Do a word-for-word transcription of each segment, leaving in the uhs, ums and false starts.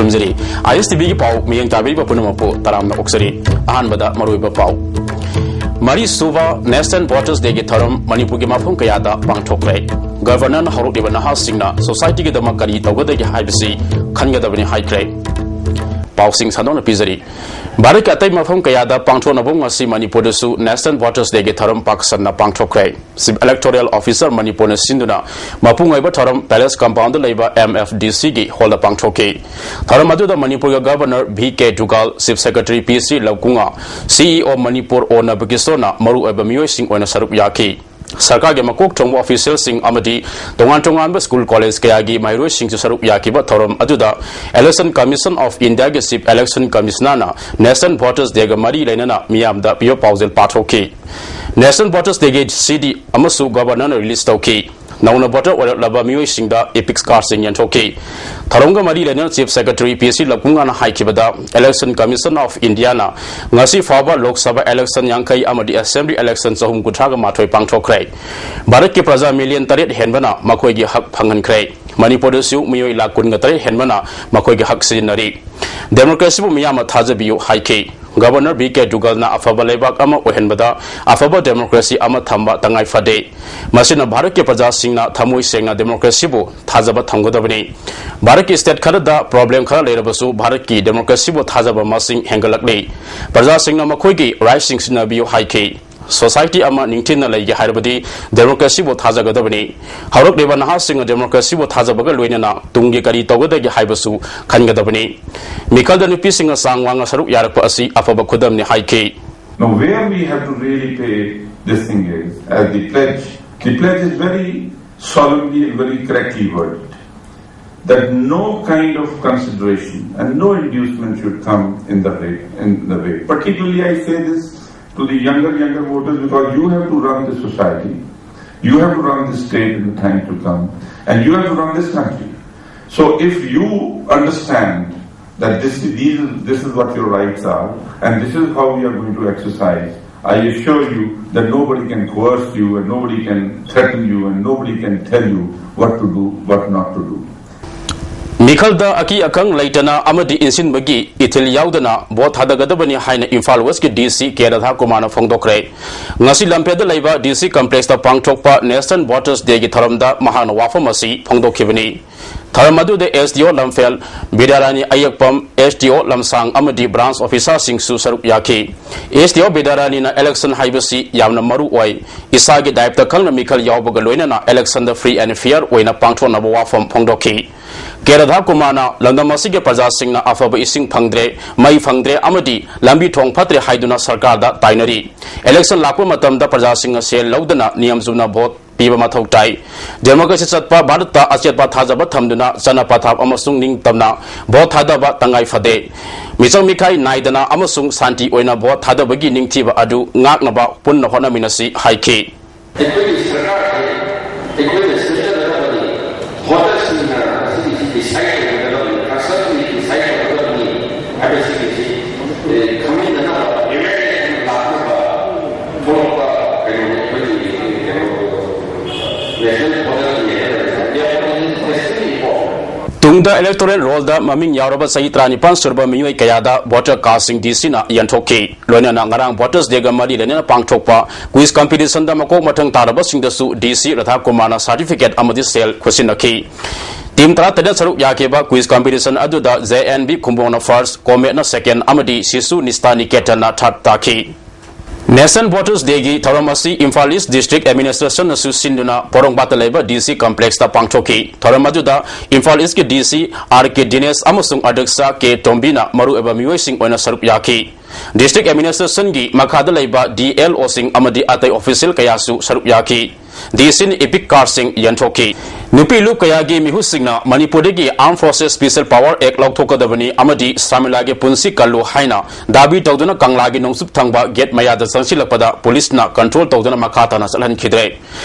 ꯊꯝꯖꯔꯤ꯫ ꯑꯥꯏ ꯑꯦꯁ ꯇꯤ ꯚꯤꯒꯤ ꯄꯥꯎ ꯃꯤꯠꯌꯦꯡ ꯇꯥꯕꯤꯔꯤꯕ ꯄꯨꯝꯅꯃꯛꯄꯨ ꯇꯔꯥꯝꯅ ꯑꯣꯛꯆꯔꯤ꯫ ꯑꯍꯥꯟꯕꯗ ꯃꯔꯨꯑꯣꯏꯕ ꯄꯥꯎ꯫ ꯃꯔꯤꯁꯨꯕ National Voters Dayꯒꯤ ꯊꯧꯔꯝ ꯃꯅꯤꯄꯨꯔꯒꯤ ꯃꯐꯝ ꯀꯌꯥꯗ ꯄꯥꯡꯊꯣꯛꯈ꯭ꯔꯦ꯫ ꯒꯕꯔꯅꯔꯅ ꯍꯧꯔꯛꯂꯤꯕ ꯅꯍꯥꯁꯤꯡꯅ ꯁꯣꯁꯥꯏꯇꯤꯒꯤꯗꯃꯛ ꯀꯔꯤ ꯇꯧꯒꯗꯒꯦ ꯍꯥꯏꯕꯁꯤ ꯈꯟꯒꯗꯕꯅꯤ ꯍꯥꯏꯈ꯭ꯔꯦ꯫ ꯄꯥꯎꯁꯤꯡ ꯁꯟꯗꯣꯛꯅ ꯄꯤꯖꯔꯤ꯫ ꯚꯥꯔꯠꯀꯤ ꯑꯇꯩ ꯃꯐꯝ ꯀꯌꯥꯗ ꯄꯥꯡꯊꯣꯛꯅꯕ ꯉꯁꯤ ꯃꯅꯤꯄꯨꯔꯗꯁꯨ National Voters Dayꯒꯤ ꯊꯧꯔꯝ ꯄꯥꯛ ꯁꯟꯅ ꯄꯥꯡꯊꯣꯛꯈ꯭ꯔꯦ꯫ Chief Electoral Officer ꯃꯅꯤꯄꯨꯔꯅ ꯁꯤꯟꯗꯨꯅ ꯃꯄꯨꯡ ꯑꯣꯏꯕ ꯊꯧꯔꯝ Palace Compoundꯗ ꯂꯩꯕ M F D Cꯒꯤ ꯍꯣꯜꯗ ꯄꯥꯡꯊꯣꯛꯈꯤ꯫ ꯊꯧꯔꯝ ꯑꯗꯨꯗ ꯃꯅꯤꯄꯨꯔꯒꯤ ꯒꯕꯔꯅꯔ ꯚꯤ ꯀꯦ ꯗꯨꯒꯥꯜ, Chief Secretary ꯄꯤ ꯁꯤ ꯂꯧꯀꯨꯉꯥ, ꯁꯤ ꯏ ꯑꯣ ꯃꯅꯤꯄꯨꯔ ꯑꯣ ꯅꯕꯀꯤꯁꯣꯔꯅ ꯃꯔꯨꯑꯣꯏꯕ ꯃꯤꯑꯣꯏꯁꯤꯡ ꯑꯣꯏꯅ ꯁꯔꯨꯛ ꯌꯥꯈꯤ꯫ ꯁꯔꯀꯥꯔꯒꯤ ꯃꯀꯣꯛ ꯊꯣꯡꯕ ꯑꯣꯐꯤꯁꯤꯌꯦꯜꯁꯤꯡ ꯑꯃꯗꯤ ꯇꯣꯉꯥꯟ ꯇꯣꯉꯥꯟꯕ ꯁ꯭ꯀꯨꯜ ꯀꯣꯂꯦꯖ ꯀꯌꯥꯒꯤ ꯃꯍꯩꯔꯣꯏꯁꯤꯡꯁꯨ ꯁꯔꯨꯛ ꯌꯥꯈꯤꯕ ꯊꯧꯔꯝ ꯑꯗꯨꯗ Election Commission of Indiaꯒꯤ Chief Election Commissionerꯅ National Voters Dayꯒ ꯃꯔꯤ ꯂꯩꯅꯅ ꯃꯤꯌꯥꯝꯗ ꯄꯤꯕ ꯄꯥꯎꯖꯦꯜ ꯄꯥꯊꯣꯛꯈꯤ꯫ National Voters Dayꯒꯤ C D ꯑꯃꯁꯨ ꯒꯕꯔꯅꯔꯅ ꯔꯤꯂꯤꯖ ꯇꯧꯈꯤ꯫ ꯅꯧꯅ ꯚꯣꯇꯔ ꯑꯣꯏꯔꯛꯂꯕ ꯃꯤꯑꯣꯏꯁꯤꯡꯗ ꯏꯄꯤꯛꯁ ꯀꯥꯔꯗꯁꯤꯡ ꯌꯦꯟꯊꯣꯛꯈꯤ꯫ ꯊꯧꯔꯝꯒ ꯃꯔꯤ ꯂꯩꯅꯅ Chief Secretary ꯄꯤ ꯁꯤ ꯂꯧꯀꯨꯉꯥꯅ ꯍꯥꯏꯈꯤꯕꯗ, Election Commission of Indiaꯅ ꯉꯁꯤ ꯐꯥꯎꯕ ꯂꯣꯛ ꯁꯚꯥ election ꯌꯥꯡꯈꯩ ꯑꯃꯗꯤ Assembly election ꯆꯍꯨꯝ ꯀꯨꯟꯊ꯭ꯔꯥꯒ ꯃꯥꯊꯣꯏ ꯄꯥꯡꯊꯣꯛꯈ꯭ꯔꯦ꯫ ꯚꯥꯔꯠꯀꯤ ꯄ꯭ꯔꯖꯥ ꯃꯤꯂꯤꯌꯟ ꯇꯔꯦꯠ ꯍꯦꯟꯕꯅ ꯃꯈꯣꯏꯒꯤ ꯍꯛ ꯐꯪꯍꯟꯈ꯭ꯔꯦ꯫ ꯃꯅꯤꯄꯨꯔꯗꯁꯨ ꯃꯤꯑꯣꯏ ꯂꯥꯈ ꯀꯨꯟꯒ ꯇꯔꯦꯠ ꯍꯦꯟꯕꯅ ꯃꯈꯣꯏꯒꯤ ꯍꯛ ꯁꯤꯖꯤꯟꯅꯔꯤ꯫ ꯗꯦꯃꯣꯀ꯭ꯔꯦꯁꯤꯕꯨ ꯃꯤꯌꯥꯝꯅ ꯊꯥꯖꯕꯤꯌꯨ ꯍꯥꯏꯈꯤ꯫ ꯒꯕꯔꯅꯔ ꯚꯤ ꯀꯦ ꯗꯨꯒꯜꯅ ꯑꯐꯕ ꯂꯩꯕꯥꯛ ꯑꯃ ꯑꯣꯏꯍꯟꯕꯗ ꯑꯐꯕ ꯗꯦꯃꯣꯀ꯭ꯔꯦꯁꯤ ꯑꯃ ꯊꯝꯕ ꯇꯉꯥꯏ ꯐꯗꯦ꯫ ꯃꯁꯤꯅ ꯚꯥꯔꯠꯀꯤ ꯄ꯭ꯔꯖꯥꯁꯤꯡꯅ ꯊꯃꯣꯏ ꯁꯦꯡꯅ ꯗꯦꯃꯣꯀ꯭ꯔꯦꯁꯤꯕꯨ ꯊꯥꯖꯕ ꯊꯝꯒꯗꯕꯅꯤ꯫ ꯚꯥꯔꯠꯀꯤ ꯁ꯭ꯇꯦꯠ ꯈꯔꯗ ꯄ꯭ꯔꯣꯕ꯭ꯂꯦꯝ ꯈꯔ ꯂꯩꯔꯕꯁꯨ ꯚꯥꯔꯠꯀꯤ ꯗꯦꯃꯣꯀ꯭ꯔꯦꯁꯤꯕꯨ ꯊꯥꯖꯕ ꯃꯁꯤꯡ ꯍꯦꯟꯒꯠꯂꯛꯂꯤ꯫ ꯄ꯭ꯔꯖꯥꯁꯤꯡꯅ ꯃꯈꯣꯏꯒꯤ ꯔꯥꯏꯠꯁꯤꯡ ꯁꯤꯖꯤꯟꯅꯕꯤꯌꯨ ꯍꯥꯏꯈꯤ꯫ ꯁꯣꯁꯥꯏꯇꯤ ꯑꯃ ꯅꯤꯡꯊꯤꯅ ꯂꯩꯒꯦ ꯍꯥꯏꯔꯕꯗꯤ ꯗꯦꯃꯣꯀ꯭ꯔꯦꯁꯤꯕꯨ ꯊꯥꯖꯒꯗꯕꯅꯤ꯫ ꯍꯧꯔꯛꯂꯤꯕ ꯅꯍꯥꯁꯤꯡꯅ ꯗꯦꯃꯣꯀ꯭ꯔꯦꯁꯤꯕꯨ ꯊꯥꯖꯕꯒ ꯂꯣꯏꯅꯅ ꯇꯨꯡꯒꯤ ꯀꯔꯤ ꯇꯧꯒꯗꯒꯦ ꯍꯥꯏꯕꯁꯨ ꯈꯟꯒꯗꯕꯅꯤ꯫ ꯃꯤꯈꯜꯗ ꯅꯨꯄꯤꯁꯤꯡꯅ ꯆꯥꯡ ꯋꯥꯡꯅ ꯁꯔꯨꯛ ꯌꯥꯔꯛꯄ ꯑꯁꯤ ꯑꯐꯕ ꯈꯨꯗꯝꯅꯤ ꯍꯥꯏꯈꯤ꯫ Now, where we have to really pay this thing is, as the pledge, the pledge is very solemnly and very correctly worded, that no kind of consideration and no inducement should come in the way, in the way. Particularly, I say this to the younger, younger voters, because you have to run the society, you have to run the state in the time to come, and you have to run this country. So if you understand that this is, these, this is what your rights are, and this is how we are going to exercise, I assure you that nobody can coerce you, and nobody can threaten you, and nobody can tell you what to do, what not to do. ꯃꯤꯈꯜꯗ ꯑꯀꯤ ꯑꯈꯪ ꯂꯩꯇꯅ ꯑꯃꯗꯤ ꯏꯟꯁꯤꯟꯕꯒꯤ ꯏꯊꯤꯜ ꯌꯥꯎꯗꯅ vote ꯊꯥꯗꯒꯗꯕꯅꯤ ꯍꯥꯏꯅ ꯏꯝꯐꯥꯜ ꯋꯦꯁꯀꯤ ꯗꯤ ꯁꯤ ꯀꯦ ꯔꯥꯙꯥꯀꯨꯃꯥꯔꯅ ꯐꯣꯡꯗꯣꯛꯈ꯭ꯔꯦ꯫ ꯉꯁꯤ ꯂꯝꯐꯦꯜꯗ ꯂꯩꯕ ꯗꯤ ꯁꯤ ꯀꯝꯄ꯭ꯂꯦꯛꯁꯇ ꯄꯥꯡꯊꯣꯛꯄ ꯅꯦꯁꯅꯦꯜ ꯚꯣꯇꯔꯁ ꯗꯦꯒꯤ ꯊꯧꯔꯝꯗ ꯃꯍꯥꯛꯅ ꯋꯥꯐꯝ ꯑꯁꯤ ꯐꯣꯡꯗꯣꯛꯈꯤꯕꯅꯤ꯫ ꯊꯧꯔꯝ ꯑꯗꯨꯗ ꯑꯦꯁ ꯗꯤ ꯑꯣ ꯂꯝꯐꯦꯜ, ꯕꯤꯗ꯭ꯌꯥꯔꯥꯅꯤ ꯑꯌꯦꯛꯄꯝ, ꯑꯦꯁ ꯗꯤ ꯑꯣ ꯂꯝꯁꯥꯡ ꯑꯃꯗꯤ ꯕ꯭ꯔꯥꯟꯁ ꯑꯣꯐꯤꯁꯥꯔꯁꯤꯡꯁꯨ ꯁꯔꯨꯛ ꯌꯥꯈꯤ꯫ ꯑꯦꯁ ꯗꯤ ꯑꯣ ꯕꯤꯗ꯭ꯌꯥꯔꯥꯅꯤꯅ ꯏꯂꯦꯛꯁꯟ ꯍꯥꯏꯕꯁꯤ ꯌꯥꯝꯅ ꯃꯔꯨ ꯑꯣꯏ, ꯏꯁꯥꯒꯤ ꯗꯥꯌꯤꯠꯕ ꯈꯪꯅ ꯃꯤꯈꯜ ꯌꯥꯎꯕꯒ ꯂꯣꯏꯅꯅ ꯏꯂꯦꯛꯁꯟꯗ ꯐ꯭ꯔꯤ ꯑꯦꯟ ꯐꯤꯌꯔ ꯑꯣꯏꯅ ꯄꯥꯡꯊꯣꯛꯅꯕ ꯋꯥꯐꯝ ꯐꯣꯡꯗꯣꯛꯈꯤ꯫ ꯀꯦ ꯔꯥꯙꯥꯀꯨꯃꯥꯔꯅ ꯂꯝꯗꯝ ꯑꯁꯤꯒꯤ ꯄ꯭ꯔꯖꯥꯁꯤꯡꯅ ꯑꯐꯕ ꯏꯁꯤꯡ ꯐꯪꯗ꯭ꯔꯦ, ꯃꯩ ꯐꯪꯗ꯭ꯔꯦ ꯑꯃꯗꯤ ꯂꯝꯕꯤ ꯊꯣꯡ ꯐꯠꯇ꯭ꯔꯦ ꯍꯥꯏꯗꯨꯅ ꯁꯔꯀꯥꯔꯗ ꯇꯥꯏꯅꯔꯤ꯫ ꯏꯂꯦꯛꯁꯟ ꯂꯥꯛꯄ ꯃꯇꯝꯗ ꯄ꯭ꯔꯖꯥꯁꯤꯡꯅ ꯁꯦꯜ ꯂꯧꯗꯅ ꯅꯤꯌꯝ ꯆꯨꯝꯅ ꯚꯣꯠ ꯄꯤꯕ ꯃꯊꯧ ꯇꯥꯏ꯫ ꯗꯦꯃꯣꯀ꯭ꯔꯦꯁꯤ ꯆꯠꯄ ꯚꯥꯔꯠꯇ ꯑꯆꯦꯠꯄ ꯊꯥꯖꯕ ꯊꯝꯗꯨꯅ ꯆꯠꯅ ꯄꯊꯥꯞ ꯑꯃꯁꯨꯡ ꯅꯤꯡꯇꯝꯅ ꯚꯣꯠ ꯊꯥꯗꯕ ꯇꯉꯥꯏ ꯐꯗꯦ꯫ ꯃꯤꯆꯪ ꯃꯤꯈꯥꯏ ꯅꯥꯏꯗꯅ ꯑꯃꯁꯨꯡ ꯁꯥꯟꯇꯤ ꯑꯣꯏꯅ ꯚꯣꯠ ꯊꯥꯗꯕꯒꯤ ꯅꯤꯡꯊꯤꯕ ꯑꯗꯨ ꯉꯥꯛꯅꯕ ꯄꯨꯟꯅ ꯍꯣꯠꯅꯃꯤꯟꯅꯁꯤ ꯍꯥꯏꯈꯤ꯫ ꯑꯩꯈꯣꯏꯒꯤ ꯁꯔꯀꯥꯔꯁꯦ ꯑꯩꯈꯣꯏꯅ ꯁꯦꯝꯖꯒꯗꯕꯅꯤ꯫ ꯚꯣꯇꯔꯁꯤꯡꯅ ꯃꯁꯤꯒꯤꯁꯤ ꯗꯤꯁꯥꯏꯠ ꯇꯧꯒꯗꯕꯅꯤ, ꯀꯟꯁꯇ꯭ꯔꯛꯇꯤꯚꯂꯤ ꯗꯤꯁꯥꯏꯠ ꯇꯧꯒꯗꯕꯅꯤ ꯍꯥꯏꯕꯁꯤꯒꯤꯁꯤ, ꯑꯦ, ꯈꯪꯃꯤꯟꯅꯅꯕ, ꯑꯦꯋꯦꯔꯅꯦꯁ ꯑꯃ ꯂꯥꯛꯅꯕ ꯊꯣꯛꯂꯛꯄ ꯀꯩꯅꯣꯅꯤ ꯑꯩꯈꯣꯏꯒꯤ, ꯀꯩꯅꯣ, ꯅꯦꯁꯅꯦꯜ ꯚꯣꯇꯔ ꯗꯦ ꯍꯥꯏꯕꯁꯦ꯫ Therefore, it is extremely important. ꯇꯨꯡꯗ ꯏꯂꯦꯛꯇꯣꯔꯦꯜ ꯔꯣꯜꯗ ꯃꯃꯤꯡ ꯌꯥꯎꯔꯕ ꯆꯍꯤ ꯇꯔꯥꯅꯤꯄꯥꯟ ꯁꯨꯔꯕ ꯃꯤꯑꯣꯏ ꯀꯌꯥꯗ ꯚꯣꯇꯔ ꯀꯥꯔꯗꯁꯤꯡ ꯗꯤ ꯁꯤꯅ ꯌꯦꯟꯊꯣꯛꯈꯤ꯫ ꯂꯣꯏꯅꯅ ꯉꯔꯥꯡ ꯚꯣꯇꯔꯁ ꯗꯦꯒ ꯃꯔꯤ ꯂꯩꯅꯅ ꯄꯥꯡꯊꯣꯛꯄ ꯀ꯭ꯋꯤꯖ ꯀꯝꯄꯤꯇꯤꯁꯟꯗ ꯃꯀꯣꯛ ꯃꯊꯪ ꯇꯥꯔꯕꯁꯤꯡꯗꯁꯨ ꯗꯤ ꯁꯤ ꯔꯥꯙꯥꯀꯨꯃꯥꯔꯅ ꯁꯥꯔꯇꯤꯐꯤꯀꯦꯠ ꯑꯃꯗꯤ ꯁꯦꯜ ꯈꯨꯠꯁꯤꯟꯅꯈꯤ꯫ ꯇꯤꯝ ꯇꯔꯥꯇꯔꯦꯠ ꯁꯔꯨꯛ ꯌꯥꯈꯤꯕ ꯀ꯭ꯋꯤꯖ ꯀꯝꯄꯤꯇꯤꯁꯟ ꯑꯗꯨꯗ ꯖꯦ ꯑꯦꯟ ꯕꯤ ꯈꯨꯝꯕꯣꯡꯅ ꯐꯥꯔꯁ, ꯀꯣꯃꯦꯠꯅ ꯁꯦꯀꯦꯟ ꯑꯃꯗꯤ ꯁꯤꯁꯨ ꯅꯤꯁꯇꯥ ꯅꯤꯀꯦꯇꯟꯅ ꯊꯥꯔꯠ ꯇꯥꯈꯤ꯫ ꯅꯦꯁꯅꯦꯜ ꯚꯣꯇꯔꯁ ꯗꯦꯒꯤ ꯊꯧꯔꯝ ꯑꯁꯤ ꯏꯝꯐꯥꯜ ꯏꯁ ꯗꯤꯁꯇ꯭ꯔꯤꯛ ꯑꯦꯗꯃꯤꯅꯤꯁꯇ꯭ꯔꯦꯁꯟꯅꯁꯨ ꯁꯤꯟꯗꯨꯅ ꯄꯣꯔꯣꯝꯄꯥꯠꯇ ꯂꯩꯕ ꯗꯤ ꯁꯤ ꯀꯝꯄ꯭ꯂꯦꯛꯁꯇ ꯄꯥꯡꯊꯣꯛꯈꯤ꯫ ꯊꯧꯔꯝ ꯑꯗꯨꯗ ꯏꯝꯐꯥꯜ ꯏꯁꯀꯤ ꯗꯤ ꯁꯤ ꯑꯥꯔ ꯀꯦ ꯗꯤꯅꯦꯁ ꯑꯃꯁꯨꯡ ꯑꯗ꯭ꯌꯛꯁ ꯀꯦ ꯇꯣꯝꯕꯤꯅ ꯃꯔꯨꯑꯣꯏꯕ ꯃꯤꯑꯣꯏꯁꯤꯡ ꯑꯣꯏꯅ ꯁꯔꯨꯛ ꯌꯥꯈꯤ꯫ ꯗꯤꯁꯇ꯭ꯔꯤꯛ ꯑꯦꯗꯃꯤꯅꯤꯁꯇ꯭ꯔꯦꯁꯟꯒꯤ ꯃꯈꯥꯗ ꯂꯩꯕ ꯗꯤ ꯑꯦꯜ ꯑꯣꯁꯤꯡ ꯑꯃꯗꯤ ꯑꯇꯩ ꯑꯣꯐꯤꯁꯤꯌꯦꯜ ꯀꯌꯥꯁꯨ ꯁꯔꯨꯛ ꯌꯥꯈꯤ꯫ ꯗꯤ ꯁꯤꯅ ꯏꯄꯤꯛ ꯀꯥꯔꯗꯁꯤꯡ ꯌꯦꯟꯊꯣꯛꯈꯤ꯫ ꯅꯨꯄꯤ ꯂꯨꯞ ꯀꯌꯥꯒꯤ ꯃꯤꯍꯨꯠꯁꯤꯡꯅ ꯃꯅꯤꯄꯨꯔꯗꯒꯤ ꯑꯥꯔꯝ ꯐꯣꯔꯁꯦꯁ ꯁ꯭ꯄꯦꯁꯦꯜ ꯄꯥꯋꯔ ꯑꯦꯛ ꯂꯧꯊꯣꯛꯀꯗꯕꯅꯤ ꯑꯃꯗꯤ ꯁꯔꯃꯤꯂꯥꯒꯤ ꯄꯨꯟꯁꯤ ꯀꯜꯂꯨ ꯍꯥꯏꯅ ꯗꯥꯕꯤ ꯇꯧꯗꯨꯅ ꯀꯪꯂꯥꯒꯤ ꯅꯣꯡꯆꯨꯞ ꯊꯪꯕ ꯒꯦꯠ ꯃꯌꯥꯗ ꯆꯪꯁꯤꯜꯂꯛꯄꯗ ꯄꯨꯂꯤꯁꯅ ꯀꯟꯇ꯭ꯔꯣꯜ ꯇꯧꯗꯨꯅ ꯃꯈꯥ ꯇꯥꯅ ꯆꯠꯍꯟꯈꯤꯗ꯭ꯔꯦ꯫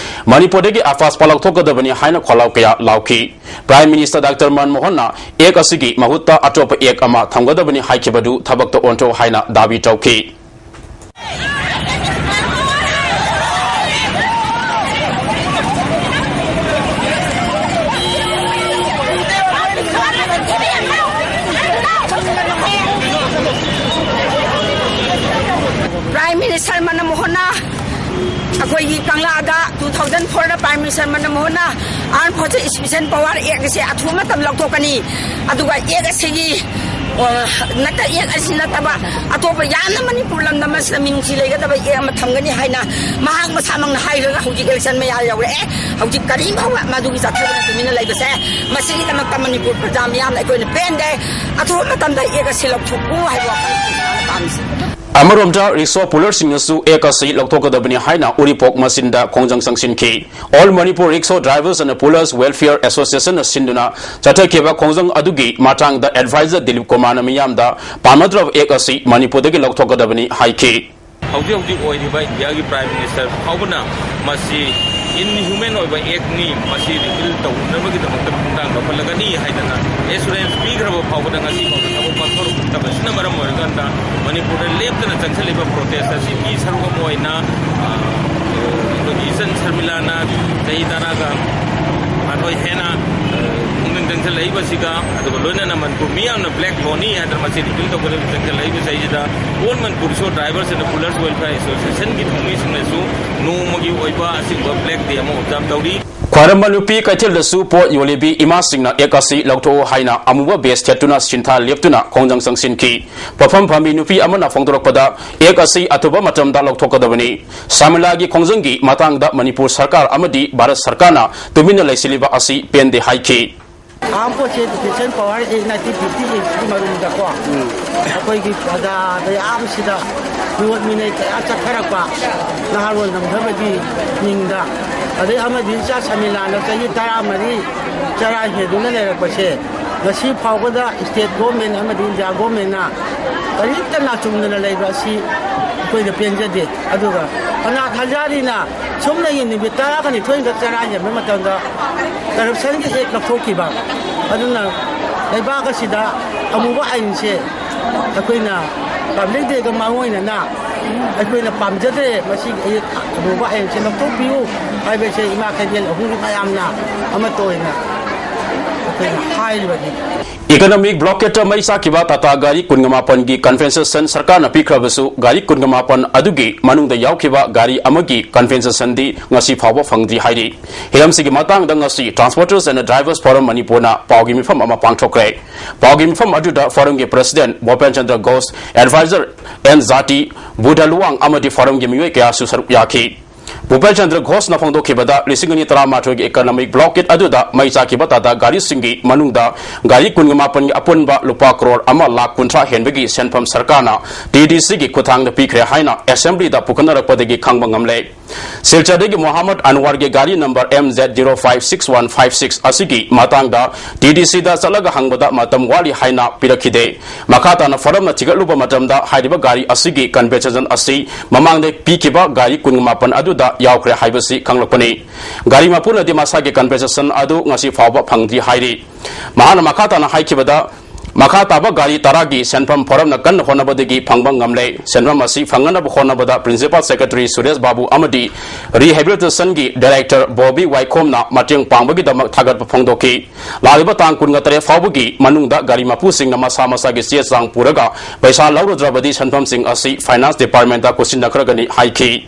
ꯃꯅꯤꯄꯨꯔꯗꯒꯤ ꯑꯐꯥꯁꯄꯥ ꯂꯧꯊꯣꯛꯀꯗꯕꯅꯤ ꯍꯥꯏꯅ ꯈꯣꯜꯂꯥꯎ ꯀꯌꯥ ꯂꯥꯎꯈꯤ꯫ ꯄ꯭ꯔꯥꯏꯝ ꯃꯤꯅꯤꯁꯇꯔ ꯗꯥꯛꯇꯔ ꯃꯟꯃꯣꯍꯟꯅ ꯑꯦꯛ ꯑꯁꯤꯒꯤ ꯃꯍꯨꯠꯇ ꯑꯇꯣꯞꯄ ꯑꯦꯛ ꯑꯃ ꯊꯝꯒꯗꯕꯅꯤ ꯍꯥꯏꯈꯤꯕꯗꯨ ꯊꯕꯛꯇ ꯑꯣꯟꯊꯣꯛ ꯍꯥꯏꯅ ꯗꯥꯕꯤ ꯇꯧꯈꯤ꯫ ꯃꯅꯝ ꯍꯣꯅ ꯑꯩꯈꯣꯏꯒꯤ ꯀꯪꯂꯥꯗ two thousand fourꯗ Prime Minister ꯃꯅꯝ ꯍꯣꯅ Armed Forces Special Power Act ꯑꯁꯦ ꯑꯊꯨꯕ ꯃꯇꯝ ꯂꯧꯊꯣꯛꯀꯅꯤ꯫ ꯑꯗꯨꯒ Act ꯑꯁꯤꯒꯤ, ꯑ, ꯅꯠꯇ, Act ꯑꯁꯤ ꯅꯠꯇꯕ ꯑꯇꯣꯞꯄ ꯌꯥꯝꯅ ꯃꯅꯤꯄꯨꯔ ꯂꯝꯗꯝ ꯑꯁꯤꯗ ꯃꯤꯅꯨꯡꯁꯤ ꯂꯩꯒꯗꯕ Act ꯑꯃ ꯊꯝꯒꯅꯤ ꯍꯥꯏꯅ ꯃꯍꯥꯛ ꯃꯁꯥꯃꯛꯅ ꯍꯥꯏꯔꯒ ꯍꯧꯖꯤꯛ election ꯃꯌꯥ ꯌꯧꯔꯛꯑꯦ꯫ ꯍꯧꯖꯤꯛ ꯀꯔꯤꯝ ꯐꯥꯎꯕ ꯃꯗꯨꯒꯤ ꯆꯠꯊꯕꯗ ꯇꯨꯃꯤꯟꯅ ꯂꯩꯕꯁꯦ, ꯃꯁꯤꯒꯤꯗꯃꯛꯇ ꯃꯅꯤꯄꯨꯔ ꯄ꯭ꯔꯖꯥ ꯃꯤꯌꯥꯝꯅ ꯑꯩꯈꯣꯏꯅ ꯄꯦꯟꯗꯦ꯫ ꯑꯊꯨꯕ ꯃꯇꯝꯗ Act ꯑꯁꯤ ꯂꯧꯊꯣꯛꯎ ꯍꯥꯏꯕ ꯋꯥꯐꯝ ꯑꯁꯤꯅꯤ ꯄꯥꯝꯃꯤꯁꯦ꯫ ꯑꯃꯔꯣꯝꯗ ꯔꯤꯛꯁꯣ ꯄꯨꯂꯔꯁꯤꯡꯅꯁꯨ Act ꯑꯁꯤ ꯂꯧꯊꯣꯛꯀꯗꯕꯅꯤ ꯍꯥꯏꯅ ꯎꯔꯤꯄꯣꯛ ꯃꯆꯤꯟꯗ ꯈꯣꯡꯖꯪ ꯆꯪꯁꯤꯟꯈꯤ꯫ All Manipur Rickshaw Drivers and Pullers Welfare Associationꯅ ꯁꯤꯟꯗꯨꯅ ꯆꯠꯊꯈꯤꯕ ꯈꯣꯡꯖꯪ ꯑꯗꯨꯒꯤ ꯃꯇꯥꯡꯗ advisor ꯗꯤꯂꯤꯞ ꯀꯨꯃꯥꯔꯅ ꯃꯤꯌꯥꯝꯗ ꯄꯥꯝꯅꯗ꯭ꯔꯕ Act ꯑꯁꯤ ꯃꯅꯤꯄꯨꯔꯗꯒꯤ ꯂꯧꯊꯣꯛꯀꯗꯕꯅꯤ ꯍꯥꯏꯈꯤ꯫ ꯍꯧꯖꯤꯛ ꯍꯧꯖꯤꯛ ꯑꯣꯏꯔꯤꯕ ꯏꯟꯗꯤꯌꯥꯒꯤ Prime Minister ꯐꯥꯎꯕꯅ ꯃꯁꯤ inhuman ꯑꯣꯏꯕ Actꯅꯤ, ꯃꯁꯤ repeal ꯇꯧꯅꯕꯒꯤꯗꯃꯛꯇ ꯈꯣꯡꯊꯥꯡ ꯂꯧꯈꯠꯂꯒꯅꯤ ꯍꯥꯏꯗꯅ assurance ꯄꯤꯈ꯭ꯔꯕ ꯐꯥꯎꯕꯗ ꯉꯁꯤ ꯐꯥꯎꯕ ꯊꯕꯛ ꯄꯥꯡꯊꯣꯔꯛꯇꯕ ꯑꯁꯤꯅ ꯃꯔꯝ ꯑꯣꯏꯔꯀꯥꯟꯗ ꯃꯅꯤꯄꯨꯔꯗ ꯂꯦꯞꯇꯅ ꯆꯪꯁꯤꯜꯂꯤꯕ protest ꯑꯁꯤ ꯃꯤ ꯁꯔꯨꯛ ꯑꯃ ꯑꯣꯏꯅ, ꯑ, ꯑꯩꯈꯣꯏꯒꯤ ꯏꯆꯟ ꯁꯔꯃꯤꯂꯥꯅ ꯆꯍꯤ ꯇꯔꯥꯒ ꯃꯥꯊꯣꯏ ꯍꯦꯟꯅ, ꯑ, ꯄꯨꯛꯅꯤꯡ ꯆꯪꯁꯤꯜꯂꯛꯏꯕꯁꯤꯒ, ꯑꯗꯨꯒ ꯂꯣꯏꯅꯅ ꯃꯅꯤꯄꯨꯔ ꯃꯤ ꯌꯥꯝꯅ black ꯂꯣꯅꯤ ꯍꯥꯏꯗꯅ ꯃꯁꯤ repeal ꯇꯧꯒꯗꯕ ꯆꯪꯁꯤꯜꯂꯛꯏꯕ ꯆꯍꯤꯁꯤꯗ All Manipur Rickshaw Drivers and Pullers Welfare Associationꯒꯤ ꯊꯧꯃꯤꯁꯤꯡꯅꯁꯨ ꯅꯣꯡꯃꯒꯤ ꯑꯣꯏꯕ ꯑꯁꯤꯒꯨꯝꯕ black day ꯑꯃ observe ꯇꯧꯔꯤ꯫ ꯈ꯭ꯋꯥꯏꯔꯝꯕꯟ ꯅꯨꯄꯤ ꯀꯩꯊꯦꯜꯗꯁꯨ ꯄꯣꯠ ꯌꯣꯜꯂꯤꯕꯤ ꯏꯃꯥꯁꯤꯡꯅ Act ꯑꯁꯤ ꯂꯧꯊꯣꯛꯎ ꯍꯥꯏꯅ ꯑꯃꯨꯕ vest ꯊꯦꯠꯇꯨꯅ ꯁꯤꯟꯊꯥ ꯂꯦꯞꯇꯨꯅ ꯈꯣꯡꯖꯪ ꯆꯪꯁꯤꯟꯈꯤ꯫ ꯄꯣꯠꯐꯝ ꯐꯝꯕꯤ ꯅꯨꯄꯤ ꯑꯃꯅ ꯐꯣꯡꯗꯣꯔꯛꯄꯗ Act ꯑꯁꯤ ꯑꯊꯨꯕ ꯃꯇꯝꯗ ꯂꯧꯊꯣꯛꯀꯗꯕꯅꯤ꯫ ꯁꯥꯃꯤꯂꯥꯒꯤ ꯈꯣꯡꯖꯪꯒꯤ ꯃꯇꯥꯡꯗ ꯃꯅꯤꯄꯨꯔ ꯁꯔꯀꯥꯔ ꯑꯃꯗꯤ ꯚꯥꯔꯠ ꯁꯔꯀꯥꯔꯅ ꯇꯨꯃꯤꯟꯅ ꯂꯩꯁꯤꯜꯂꯤꯕ ꯑꯁꯤ ꯄꯦꯟꯗꯦ ꯍꯥꯏꯈꯤ꯫ ꯑꯍꯥꯟꯕ ꯄꯣꯠꯁꯦ Education Power Act nineteen fifty eightꯀꯤ ꯃꯔꯨꯝꯗꯀꯣ, ꯑꯩꯈꯣꯏꯒꯤ ꯄ꯭ꯔꯖꯥ ꯃꯌꯥꯝꯁꯤꯗ ꯃꯤꯑꯣꯠ ꯃꯤꯅꯩ ꯀꯌꯥ ꯆꯠꯊꯔꯛꯄ, ꯅꯍꯥꯔꯣꯜ ꯅꯝꯊꯕꯒꯤ ꯃꯤꯡꯗ, ꯑꯗꯩ ꯑꯃꯗꯤ ꯏꯆꯥ ꯁꯃꯤꯂꯥꯅ ꯆꯍꯤ ꯇꯔꯥꯃꯔꯤ ꯆꯔꯥ ꯍꯦꯟꯗꯨꯅ ꯂꯩꯔꯛꯄꯁꯦ, ꯉꯁꯤ ꯐꯥꯎꯕꯗ state government ꯑꯃꯗꯤ India governmentꯅ ꯀꯔꯤꯝꯇ ꯅꯥꯆꯨꯡꯗꯅ ꯂꯩꯕ ꯑꯁꯤ ꯑꯩꯈꯣꯏꯗ ꯄꯦꯟꯖꯗꯦ꯫ ꯑꯗꯨꯒ ꯑꯅꯥꯊ ꯍꯖꯥꯔꯤꯅ ꯁꯨꯝꯅꯒꯤ ꯅꯨꯃꯤꯠ ꯇꯔꯥꯒ ꯅꯤꯊꯣꯏꯈꯛ ꯆꯔꯥ ꯍꯦꯟꯕ ꯃꯇꯝꯗ corruptionꯒꯤ Act ꯂꯧꯊꯣꯛꯈꯤꯕ꯫ ꯑꯗꯨꯅ ꯂꯩꯕꯥꯛ ꯑꯁꯤꯗ ꯑꯃꯨꯕ ꯑꯥꯏꯟꯁꯦ ꯑꯩꯈꯣꯏꯅ Public Dayꯒ ꯃꯥꯡꯑꯣꯏꯅꯅ ꯑꯩꯈꯣꯏꯅ ꯄꯥꯝꯖꯗ꯭ꯔꯦ꯫ ꯃꯁꯤꯒꯤ Act ꯑꯃꯨꯕ ꯑꯥꯏꯟꯁꯦ ꯂꯧꯊꯣꯛꯄꯤꯌꯨ ꯍꯥꯏꯕꯁꯦ ꯏꯃꯥ ꯀꯩꯊꯦꯜ ꯑꯍꯨꯝꯒꯤ ꯃꯌꯥꯝꯅ ꯑꯃꯠꯇ ꯑꯣꯏꯅ ꯍꯥꯏꯔꯤꯕꯅꯤ꯫ Economic blockade ꯃꯩ ꯆꯥꯛꯈꯤꯕ ꯇꯥꯇꯥ ꯒꯥꯔꯤ ꯀꯨꯟꯒ ꯃꯥꯄꯟꯒꯤ compensation ꯁꯔꯀꯥꯔꯅ ꯄꯤꯈ꯭ꯔꯕꯁꯨ, ꯒꯥꯔꯤ ꯀꯨꯟꯒ ꯃꯥꯄꯟ ꯑꯗꯨꯒꯤ ꯃꯅꯨꯡꯗ ꯌꯥꯎꯈꯤꯕ ꯒꯥꯔꯤ ꯑꯃꯒꯤ compensation ꯗꯤ ꯉꯁꯤ ꯐꯥꯎꯕ ꯐꯪꯗ꯭ꯔꯤ ꯍꯥꯏꯔꯤ꯫ ꯍꯤꯔꯝꯁꯤꯒꯤ ꯃꯇꯥꯡꯗ ꯉꯁꯤ Transporters and Drivers Forum ꯃꯅꯤꯄꯨꯔꯅ ꯄꯥꯎꯒꯤ ꯃꯤꯐꯝ ꯑꯃ ꯄꯥꯡꯊꯣꯛꯈ꯭ꯔꯦ꯫ ꯄꯥꯎꯒꯤ ꯃꯤꯐꯝ ꯑꯗꯨꯗ ꯐꯣꯔꯝꯒꯤ president ꯚꯣꯄꯦꯟ Chandra Ghosh, advisor and ꯖꯥꯇꯤ, ꯕꯨꯙ ꯂꯨꯋꯥꯡ ꯑꯃꯗꯤ ꯐꯣꯔꯝꯒꯤ ꯃꯤꯑꯣꯏ ꯀꯌꯥꯁꯨ ꯁꯔꯨꯛ ꯌꯥꯈꯤ꯫ ꯚꯨꯄꯦꯟ ꯆꯟꯗ꯭ꯔ ꯘꯣꯁꯅ ꯐꯣꯡꯗꯣꯛꯈꯤꯕꯗ, ꯂꯤꯁꯤꯡ ꯑꯅꯤ ꯇꯔꯥꯃꯥꯊꯣꯏꯒꯤ economic blockade ꯑꯗꯨꯗ ꯃꯩ ꯆꯥꯛꯈꯤꯕ ꯇꯥꯇꯥ ꯒꯥꯔꯤꯁꯤꯡꯒꯤ ꯃꯅꯨꯡꯗ ꯒꯥꯔꯤ ꯀꯨꯟꯒ ꯃꯥꯄꯟꯒꯤ ꯑꯄꯨꯟꯕ ꯂꯨꯄꯥ ꯀ꯭ꯔꯣꯔ ꯑꯃ ꯂꯥꯈ ꯀꯨꯟꯊ꯭ꯔꯥ ꯍꯦꯟꯕꯒꯤ ꯁꯦꯟꯐꯝ ꯁꯔꯀꯥꯔꯅ ꯇꯤ ꯗꯤ ꯁꯤꯒꯤ ꯈꯨꯠꯊꯥꯡꯗ ꯄꯤꯈ꯭ꯔꯦ ꯍꯥꯏꯅ assemblyꯗ ꯄꯨꯈꯠꯅꯔꯛꯄꯗꯒꯤ ꯈꯪꯕ ꯉꯝꯂꯦ꯫ ꯁꯤꯜꯆꯔꯗꯒꯤ ꯃꯣꯍꯥꯃꯗ ꯑꯟꯋꯥꯔꯒꯤ ꯒꯥꯔꯤ number M Z zero five six one five six ꯑꯁꯤꯒꯤ ꯃꯇꯥꯡꯗ ꯇꯤ ꯗꯤ ꯁꯤꯗ ꯆꯠꯂꯒ ꯍꯪꯕꯗ ꯃꯇꯝ ꯋꯥꯠꯂꯤ ꯍꯥꯏꯅ ꯄꯤꯔꯛꯈꯤꯗꯦ꯫ ꯃꯈꯥ ꯇꯥꯅ ꯐꯣꯔꯝꯅ ꯊꯤꯒꯠꯂꯨꯕ ꯃꯇꯝꯗ, ꯍꯥꯏꯔꯤꯕ ꯒꯥꯔꯤ ꯑꯁꯤꯒꯤ compensation ꯑꯁꯤ ꯃꯃꯥꯡꯗ ꯄꯤꯈꯤꯕ ꯒꯥꯔꯤ ꯀꯨꯟꯒ ꯃꯥꯄꯟ ꯑꯗꯨꯗ ꯌꯥꯎꯈ꯭ꯔꯦ ꯍꯥꯏꯕꯁꯤ ꯈꯪꯂꯛꯄꯅꯤ꯫ ꯒꯥꯔꯤ ꯃꯄꯨꯅꯗꯤ ꯃꯁꯥꯒꯤ compensation ꯑꯗꯨ ꯉꯁꯤ ꯐꯥꯎꯕ ꯐꯪꯗ꯭ꯔꯤ ꯍꯥꯏꯔꯤ꯫ ꯃꯍꯥꯛꯅ ꯃꯈꯥ ꯇꯥꯅ ꯍꯥꯏꯈꯤꯕꯗ, ꯃꯈꯥ ꯇꯥꯕ ꯒꯥꯔꯤ ꯇꯔꯥꯒꯤ ꯁꯦꯟꯐꯝ ꯐꯣꯔꯝꯅ ꯀꯟꯅ ꯍꯣꯠꯅꯕꯗꯒꯤ ꯐꯪꯕ ꯉꯝꯂꯦ꯫ ꯁꯦꯟꯐꯝ ꯑꯁꯤ ꯐꯪꯅꯅꯕ ꯍꯣꯠꯅꯕꯗ principal secretary ꯁꯨꯔꯦꯁ ꯕꯥꯕꯨ ꯑꯃꯗꯤ rehabilitationꯒꯤ director ꯕꯣꯕꯤ ꯋꯥꯏꯈꯣꯝꯅ ꯃꯇꯦꯡ ꯄꯥꯡꯕꯒꯤꯗꯃꯛ ꯊꯥꯒꯠꯄ ꯐꯣꯡꯗꯣꯛꯈꯤ꯫ ꯂꯥꯛꯂꯤꯕ ꯇꯥꯡ ꯀꯨꯟꯒ ꯇꯔꯦꯠ ꯐꯥꯎꯕꯒꯤ ꯃꯅꯨꯡꯗ ꯒꯥꯔꯤ ꯃꯄꯨꯁꯤꯡꯅ ꯃꯁꯥ ꯃꯁꯥꯒꯤ ꯆꯦ ꯆꯥꯡ ꯄꯨꯔꯒ ꯄꯩꯁꯥ ꯂꯧꯔꯨꯗ꯭ꯔꯕꯗꯤ ꯁꯦꯟꯐꯝꯁꯤꯡ ꯑꯁꯤ finance departmentꯇ ꯀꯣꯠꯁꯤꯟꯅꯈ꯭ꯔꯒꯅꯤ ꯍꯥꯏꯈꯤ꯫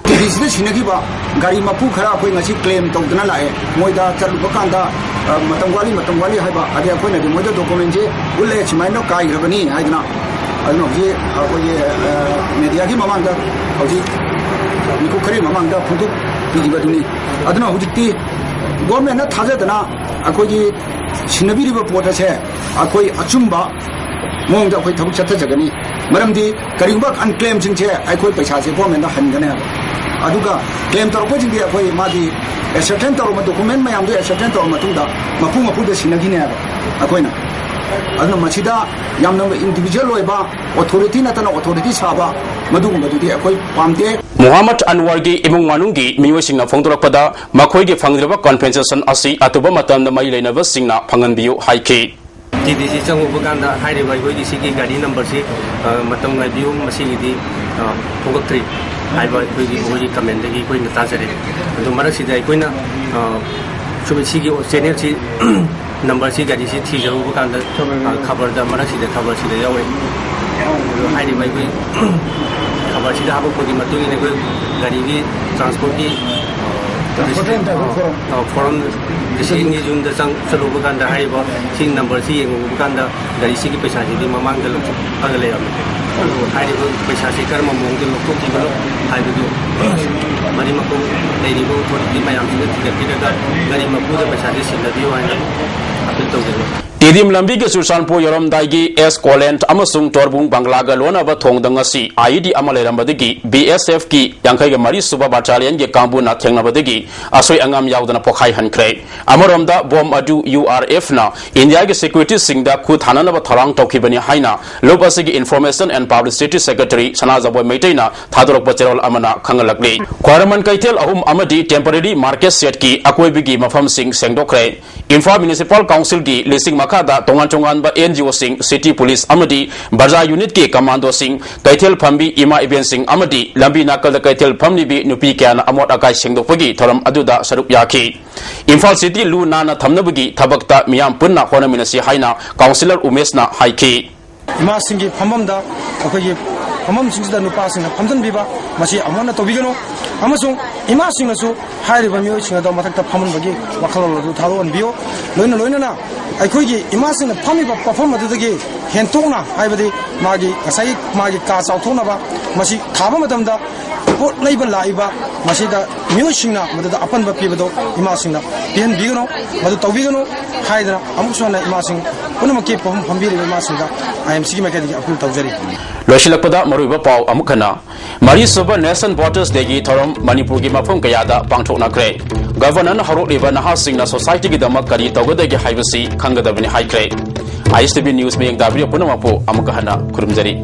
ꯇꯤ ꯗꯤ ꯁꯤꯗ ꯁꯤꯟꯅꯈꯤꯕ ꯒꯥꯔꯤ ꯃꯄꯨ ꯈꯔ ꯑꯩꯈꯣꯏ ꯉꯁꯤ claim ꯇꯧꯗꯅ ꯂꯥꯛꯑꯦ꯫ ꯃꯣꯏꯗ ꯆꯠꯂꯨꯕ ꯀꯥꯟꯗ, ꯑ, ꯃꯇꯝ ꯋꯥꯠꯂꯤ, ꯃꯇꯝ ꯋꯥꯠꯂꯤ ꯍꯥꯏꯕ, ꯑꯗꯩ ꯑꯩꯈꯣꯏꯅꯗꯤ ꯃꯣꯏꯗ documentꯁꯦ ꯎꯠꯂꯦ, ꯁꯨꯃꯥꯏꯅ ꯀꯥꯏꯈ꯭ꯔꯕꯅꯤ ꯍꯥꯏꯗꯅ꯫ ꯑꯗꯨꯅ ꯍꯧꯖꯤꯛ ꯑꯩꯈꯣꯏꯒꯤ, ꯑ, mediaꯒꯤ ꯃꯃꯥꯡꯗ, ꯍꯧꯖꯤꯛ ꯃꯤꯀꯨꯞ ꯈꯔꯒꯤ ꯃꯃꯥꯡꯗ ꯐꯣꯡꯗꯣꯛꯄꯤꯈꯤꯕꯗꯨꯅꯤ꯫ ꯑꯗꯨꯅ ꯍꯧꯖꯤꯛꯇꯤ governmentꯅ ꯊꯥꯖꯗꯅ ꯑꯩꯈꯣꯏꯒꯤ ꯁꯤꯟꯅꯕꯤꯔꯤꯕ ꯄꯣꯠ ꯑꯁꯦ ꯑꯩꯈꯣꯏ ꯑꯆꯨꯝꯕ ꯃꯑꯣꯡꯗ ꯑꯩꯈꯣꯏ ꯊꯕꯛ ꯆꯠꯊꯖꯒꯅꯤ꯫ ꯃꯔꯝꯗꯤ ꯀꯔꯤꯒꯨꯝꯕ unclaimꯁꯤꯡꯁꯦ ꯑꯩꯈꯣꯏ ꯄꯩꯁꯥꯁꯦ governmentꯗ ꯍꯟꯒꯅꯦꯕ꯫ ꯑꯗꯨꯒ claim ꯇꯧꯔꯛꯄꯁꯤꯡꯗꯤ ꯑꯩꯈꯣꯏ ꯃꯥꯒꯤ ascertain ꯇꯧꯔꯕ, document ꯃꯌꯥꯝꯗꯨ ascertain ꯇꯧꯔꯕ ꯃꯇꯨꯡꯗ ꯃꯄꯨ ꯃꯄꯨꯗ ꯁꯤꯟꯅꯈꯤꯅꯦꯕ ꯑꯩꯈꯣꯏꯅ꯫ ꯑꯗꯨꯅ ꯃꯁꯤꯗ ꯌꯥꯝꯅ individual ꯑꯣꯏꯕ, authority ꯅꯠꯇꯅ authority ꯁꯥꯕ, ꯃꯗꯨꯒꯨꯝꯕꯗꯨꯗꯤ ꯑꯩꯈꯣꯏ ꯄꯥꯝꯗꯦ꯫ ꯃꯨꯍꯝꯃꯗ ꯑꯟꯋꯔꯒꯤ ꯏꯃꯨꯡ ꯃꯅꯨꯡꯒꯤ ꯃꯤꯑꯣꯏꯁꯤꯡꯅ ꯐꯣꯡꯗꯣꯔꯛꯄꯗ, ꯃꯈꯣꯏꯒꯤ ꯐꯪꯗ꯭ꯔꯕ compensation ꯑꯁꯤ ꯑꯊꯨꯕ ꯃꯇꯝꯗ ꯃꯔꯤ ꯂꯩꯅꯕꯁꯤꯡꯅ ꯐꯪꯍꯟꯕꯤꯌꯨ ꯍꯥꯏꯈꯤ꯫ ꯇꯤ ꯗꯤ ꯁꯤ ꯆꯪꯉꯨꯕ ꯀꯥꯟꯗ ꯍꯥꯏꯔꯤꯕ ꯑꯩꯈꯣꯏꯒꯤ ꯁꯤꯒꯤ ꯒꯥꯔꯤ numberꯁꯤ, ꯑ, ꯃꯇꯝ ꯉꯥꯏꯕꯤꯌꯨ, ꯃꯁꯤꯒꯤꯗꯤ, ꯑ, ꯊꯣꯛꯂꯛꯇ꯭ꯔꯤ ꯍꯥꯏꯕ ꯑꯩꯈꯣꯏꯒꯤ, ꯑꯩꯈꯣꯏꯒꯤ commentꯗꯒꯤ ꯑꯩꯈꯣꯏꯅ ꯇꯥꯖꯔꯦ꯫ ꯑꯗꯣ ꯃꯔꯛꯁꯤꯗ ꯑꯩꯈꯣꯏꯅ, ꯑ, ꯁꯨꯝ ꯁꯤꯒꯤ channelꯁꯤ ꯅꯝꯕꯔꯁꯤ, ꯒꯥꯔꯤꯁꯤ ꯊꯤꯖꯔꯨꯕ ꯀꯥꯟꯗ, ꯑ, ꯈꯕꯔꯗ, ꯃꯔꯛꯁꯤꯗ ꯈꯕꯔꯁꯤꯗ ꯌꯥꯎꯔꯛꯏ꯫ ꯑꯗꯨ ꯍꯥꯏꯔꯤꯕ ꯑꯩꯈꯣꯏ ꯈꯕꯔꯁꯤꯗ ꯍꯥꯞꯄꯛꯄꯒꯤ ꯃꯇꯨꯡ ꯏꯟꯅ ꯑꯩꯈꯣꯏ ꯒꯥꯔꯤꯒꯤ ꯇ꯭ꯔꯥꯟꯁꯄꯣꯔꯠꯀꯤ, ꯑ, ꯇ꯭ꯔꯥꯟꯁꯄꯣꯔꯠ ꯇ꯭ꯔꯥꯟꯁꯄꯣꯔꯠ ꯐꯣꯔꯝ, ꯑ, ꯐꯣꯔꯝ ꯔꯤꯁꯤꯚꯤꯡꯒꯤ ꯌꯨꯝꯗ ꯆꯪ-, ꯆꯠꯂꯨꯕ ꯀꯥꯟꯗ ꯍꯥꯏꯔꯤꯕ ꯁꯤ ꯅꯝꯕꯔꯁꯤ ꯌꯦꯡꯉꯨꯕ ꯀꯥꯟꯗ ꯒꯥꯔꯤꯁꯤꯒꯤ ꯄꯩꯁꯥꯁꯤꯗꯤ ꯃꯃꯥꯡꯗ ꯂꯧꯊꯣꯛꯑꯒ ꯂꯩꯔꯝꯃꯤ꯫ ꯑꯗꯨ ꯍꯥꯏꯔꯤꯕ ꯄꯩꯁꯥꯁꯤ ꯀꯔꯝꯕ ꯃꯑꯣꯡꯗ ꯂꯧꯊꯣꯛꯈꯤꯕꯅꯣ ꯍꯥꯏꯕꯗꯨ ꯃꯔꯤ ꯃꯈꯣꯡ ꯂꯩꯔꯤꯕ ꯑꯣꯊꯣꯔꯤꯇꯤ ꯃꯌꯥꯝꯁꯤꯅ ꯊꯤꯒꯠꯄꯤꯔꯒ ꯒꯥꯔꯤ ꯃꯄꯨꯗ ꯄꯩꯁꯥꯁꯤ ꯁꯤꯟꯅꯕꯤꯌꯨ ꯍꯥꯏꯅ ꯑꯄꯤꯜ ꯇꯧꯖꯔꯤ꯫ ꯇꯤꯗꯤꯝ ꯂꯝꯕꯤꯒꯤ ꯆꯨꯔꯆꯥꯟꯄꯨꯔ ꯌꯧꯔꯝꯗꯥꯏꯒꯤ ꯑꯦꯁ ꯀꯣꯂꯦꯟ ꯑꯃꯁꯨꯡ ꯇꯣꯔꯕꯨꯡ ꯕꯪꯒ꯭ꯂꯥꯒ ꯂꯣꯟꯅꯕ ꯊꯣꯡꯗ ꯉꯁꯤ ꯑꯥꯏ ꯏ ꯗꯤ ꯑꯃ ꯂꯩꯔꯝꯕꯗꯒꯤ ꯕꯤ ꯑꯦꯁ ꯑꯦꯐꯀꯤ ꯌꯥꯡꯈꯩꯒ ꯃꯔꯤ ꯁꯨꯕ ꯕꯥꯇꯥꯂꯤꯌꯟꯒꯤ ꯀꯥꯡꯕꯨꯅ ꯊꯦꯡꯅꯕꯗꯒꯤ ꯑꯁꯣꯏ ꯑꯉꯥꯝ ꯌꯥꯎꯗꯅ ꯄꯣꯈꯥꯏꯍꯟꯈ꯭ꯔꯦ꯫ ꯑꯃꯔꯣꯝꯗ ꯕꯣꯝ ꯑꯗꯨ ꯌꯨ ꯑꯥꯔ ꯑꯦꯐꯅ ꯏꯟꯗꯤꯌꯥꯒꯤ ꯁꯦꯀ꯭ꯌꯨꯔꯤꯇꯤꯁꯤꯡꯗ ꯈꯨꯠ ꯊꯥꯅꯅꯕ ꯊꯧꯔꯥꯡ ꯇꯧꯈꯤꯕꯅꯤ ꯍꯥꯏꯅ ꯂꯨꯞ ꯑꯁꯤꯒꯤ Information and Publicity Secretary ꯁꯅꯥꯖꯥꯕꯣꯏ ꯃꯩꯇꯩꯅ ꯊꯥꯗꯣꯔꯛꯄ ꯆꯦꯔꯣꯜ ꯑꯃꯅ ꯈꯪꯍꯜꯂꯛꯂꯤ꯫ ꯈ꯭ꯋꯥꯏꯔꯝꯕꯟ ꯀꯩꯊꯦꯜ ꯑꯍꯨꯝ ꯑꯃꯗꯤ ꯇꯦꯝꯄꯔꯦꯔꯤ ꯃꯥꯔꯀꯦꯠ ꯁꯦꯠꯀꯤ ꯑꯀꯣꯏꯕꯒꯤ ꯃꯐꯝꯁꯤꯡ ꯁꯦꯡꯗꯣꯛꯈ꯭ꯔꯦ꯫ ꯏꯝꯐꯥꯜ ꯃ꯭ꯌꯨꯅꯤꯁꯤꯄꯥꯜ ꯀꯥꯎꯟꯁꯤꯜꯒꯤ ꯂꯤꯁꯤꯡ ꯃꯈꯥꯗ ꯇꯣꯉꯥꯟ ꯇꯣꯉꯥꯟꯕ ꯑꯦꯟ ꯖꯤ ꯑꯣꯁꯤꯡ, ꯁꯤꯇꯤ ꯄꯨꯂꯤꯁ ꯑꯃꯗꯤ ꯕꯖꯥꯔ ꯌꯨꯅꯤꯠꯀꯤ ꯀꯃꯥꯟꯗꯣꯁꯤꯡ, ꯀꯩꯊꯦꯜ ꯐꯝꯕꯤ ꯏꯃꯥ ꯏꯕꯦꯟꯁꯤꯡ ꯑꯃꯗꯤ ꯂꯝꯕꯤ ꯅꯥꯀꯜꯗ ꯀꯩꯊꯦꯜ ꯐꯝꯂꯤꯕꯤ ꯅꯨꯄꯤ ꯀꯌꯥꯅ ꯑꯃꯣꯠ ꯑꯀꯥꯏ ꯁꯦꯡꯗꯣꯛꯄꯒꯤ ꯊꯧꯔꯝ ꯑꯗꯨꯗ ꯁꯔꯨꯛ ꯌꯥꯈꯤ꯫ ꯏꯝꯐꯥꯜ ꯁꯤꯇꯤ ꯂꯨ ꯅꯥꯟꯅ ꯊꯝꯅꯕꯒꯤ ꯊꯕꯛꯇ ꯃꯤꯌꯥꯝ ꯄꯨꯟꯅ ꯍꯣꯠꯅꯃꯤꯟꯅꯁꯤ ꯍꯥꯏꯅ ꯀꯥꯎꯟꯁꯤꯂꯔ ꯎꯃꯦꯁꯅ ꯍꯥꯏꯈꯤ꯫ ꯏꯃꯥꯁꯤꯡꯒꯤ ꯐꯝꯐꯝꯗ, ꯑꯩꯈꯣꯏꯒꯤ ꯐꯝꯐꯝꯁꯤꯡꯁꯤꯗ ꯅꯨꯄꯥꯁꯤꯡꯅ ꯐꯝꯖꯤꯟꯕꯤꯕ, ꯃꯁꯤ ꯑꯃꯨꯛ ꯍꯟꯅ ꯇꯧꯕꯤꯒꯅꯨ꯫ ꯑꯃꯁꯨꯡ ꯏꯃꯥꯁꯤꯡꯅꯁꯨ ꯍꯥꯏꯔꯤꯕ ꯃꯤꯑꯣꯏꯁꯤꯡ ꯑꯗꯣ ꯃꯊꯛꯇ ꯐꯝꯍꯟꯕꯒꯤ ꯋꯥꯈꯜꯂꯣꯟ ꯑꯗꯨ ꯊꯥꯗꯣꯛꯍꯟꯕꯤꯌꯨ꯫ ꯂꯣꯏꯅ ꯂꯣꯏꯅꯅ ꯑꯩꯈꯣꯏꯒꯤ ꯏꯃꯥꯁꯤꯡꯅ ꯐꯝꯃꯤꯕ ꯄꯣꯠꯐꯝ ꯑꯗꯨꯗꯒꯤ ꯍꯦꯟꯇꯣꯛꯅ, ꯍꯥꯏꯕꯗꯤ ꯃꯥꯒꯤ ꯉꯁꯥꯏꯒꯤ ꯃꯥꯒꯤ ꯀꯥ ꯆꯥꯎꯊꯣꯛꯅꯕ, ꯃꯁꯤ ꯊꯥꯕ ꯃꯇꯝꯗ ꯄꯣꯠ ꯂꯩꯕ ꯂꯥꯛꯏꯕ ꯃꯁꯤꯗ ꯃꯤꯑꯣꯏꯁꯤꯡꯅ ꯃꯗꯨꯗ ꯑꯄꯟꯕ ꯄꯤꯕꯗꯣ ꯏꯃꯥꯁꯤꯡꯅ ꯄꯤꯍꯟꯕꯤꯒꯅꯨ, ꯃꯗꯨ ꯇꯧꯕꯤꯒꯅꯨ ꯍꯥꯏꯗꯅ ꯑꯃꯨꯛꯁꯨ ꯍꯟꯅ ꯏꯃꯥꯁꯤꯡ ꯄꯨꯝꯅꯃꯛꯀꯤ ꯄꯣꯠꯐꯝ ꯐꯝꯕꯤꯔꯤꯕ ꯏꯃꯥꯁꯤꯡꯗ ꯑꯥꯏ ꯑꯦꯝ ꯁꯤꯒꯤ ꯃꯥꯏꯀꯩꯗꯒꯤ ꯑꯄꯤꯜ ꯇꯧꯖꯔꯤ꯫ ꯂꯣꯏꯁꯤꯜꯂꯛꯄꯗ ꯃꯔꯨꯑꯣꯏꯕ ꯄꯥꯎ ꯑꯃꯨꯛ ꯍꯟꯅ꯫ ꯃꯔꯤꯁꯨꯕ National Voters Dayꯒꯤ ꯊꯧꯔꯝ ꯃꯅꯤꯄꯨꯔꯒꯤ ꯃꯐꯝ ꯀꯌꯥꯗ ꯄꯥꯡꯊꯣꯛꯅꯈ꯭ꯔꯦ꯫ ꯒꯕꯔꯅꯔꯅ ꯍꯧꯔꯛꯂꯤꯕ ꯅꯍꯥꯁꯤꯡꯅ ꯁꯣꯁꯥꯏꯇꯤꯒꯤꯗꯃꯛ ꯀꯔꯤ ꯇꯧꯒꯗꯒꯦ ꯍꯥꯏꯕꯁꯤ ꯈꯪꯒꯗꯕꯅꯤ ꯍꯥꯏꯈ꯭ꯔꯦ꯫ ꯑꯥꯏ ꯑꯦꯁ ꯇꯤ ꯚꯤ ꯅ꯭ꯌꯨꯁ ꯃꯤꯠꯌꯦꯡ ꯇꯥꯕꯤꯔꯤꯕ ꯄꯨꯝꯅꯃꯛꯄꯨ ꯑꯃꯨꯛꯀ ꯍꯟꯅ ꯈꯨꯔꯨꯝꯖꯔꯤ꯫